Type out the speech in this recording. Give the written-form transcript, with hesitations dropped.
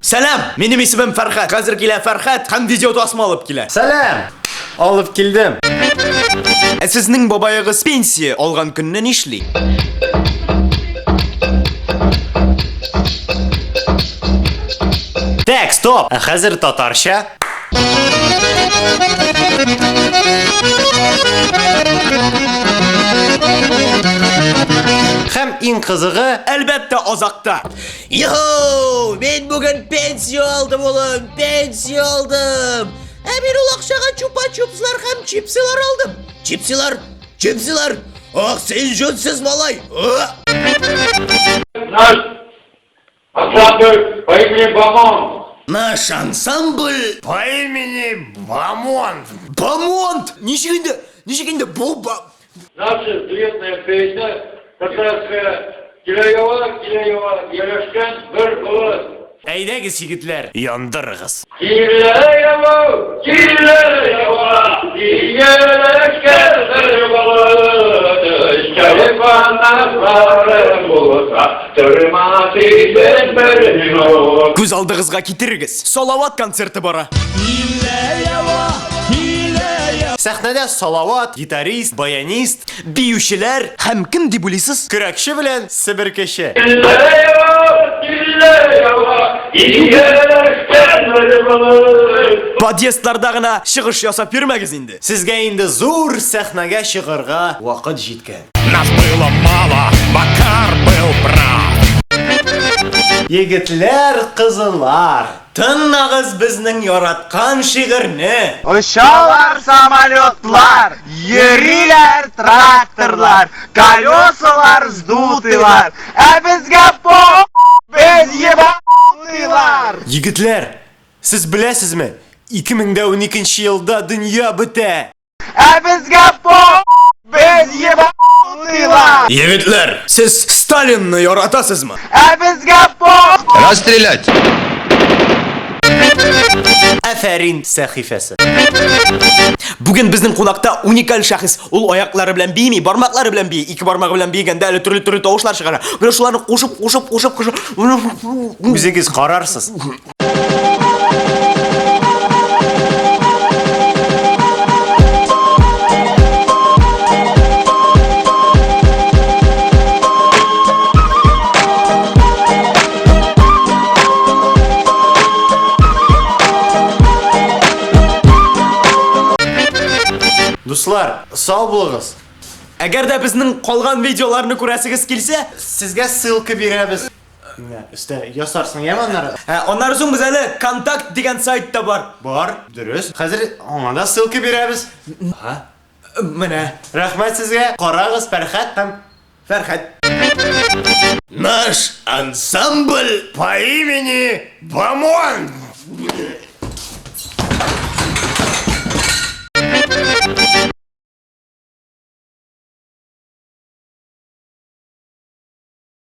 Сәлам! Минем исемем Фәрхәт. Хәзер килә Фәрхәт һәм видеотасма алып килә. Сәлам! Алып килдем. Ә сезнең бабаегыз пенсия алган көнне нишли? Так, стоп! Ә хәзер татарча. Һәм иң кызыгы, Әлбәттә, азакта. Йоу! Мин бүген пенсия алдым, улым, пенсия алдым. Ә мин ул акчага чупа-чупслар һәм чипсылар алдым. Чипсылар, чипсылар. Ах, син җүнсез малай. Наш ансамбль по имени Бамон. Наш ансамбль по имени Бамонт. Бамонт! Ничек инде, ничек инде бу ба... Наша дуэтная песня татарская Килә ява, килә ява, ияләшкән бер болыт. Әйдәгез, егетләр, яндырыгыз. Килә ява, килә ява, ияләшкән бер болыт. Эчкәле канатлары булса, тормас идем бер минут. Күз алдыгызга китерегез. Салават концерты бара. Сәхнәдә Салават, гитарист, баянист, Биючеләр һәм кем дип уйлыйсыз? Көрәкче белән себеркече. Подъездларда гына чыгыш ясап йөрмәгез инде. Сезгә инде зур сәхнәгә чыгарга вакыт җиткән. Нас было мало, Макар был прав. Егетләр, кызылар. Тыңлагыз безнең яраткан шигырьне. Очалар самолетлар, йөриләр тракторлар, колесалар сдутыйлар, ә безгә по без ебаныйлар. Егетләр, сез беләсезме, 2012 елда дөнья бетә. Ә безгә по без ебаныйлар. Егетләр, сез Сталинны яратасызмы? Ә безгә по Расстрелять! Афәрин сәхифәсе. Бүген безнең кунакта уникаль шәхес. Ул аяклары белән бими, бармаклары белән бии. Ике бармагы белән биегәндә әле төрле-төрле тавышлар чыгара. Менә шуларны кушып, кушып, кушып, кушып. Үзегез карарсыз. Дуслар, сау булыгыз. Әгәр дә безнең калган видеоларны күрәсегез килсә, Сезгә ссылка бирәбез. Менә өстә ясарсың, яме аннары? Ә, аннары соң без әле Контакт дигән сайт та бар. Бар, дөрес. Хәзер аңа да ссылка бирәбез. Менә. Рәхмәт сезгә. Карагыз, Фәрхәт һәм Фәрхәт. Наш ансамбль по имени Бамон.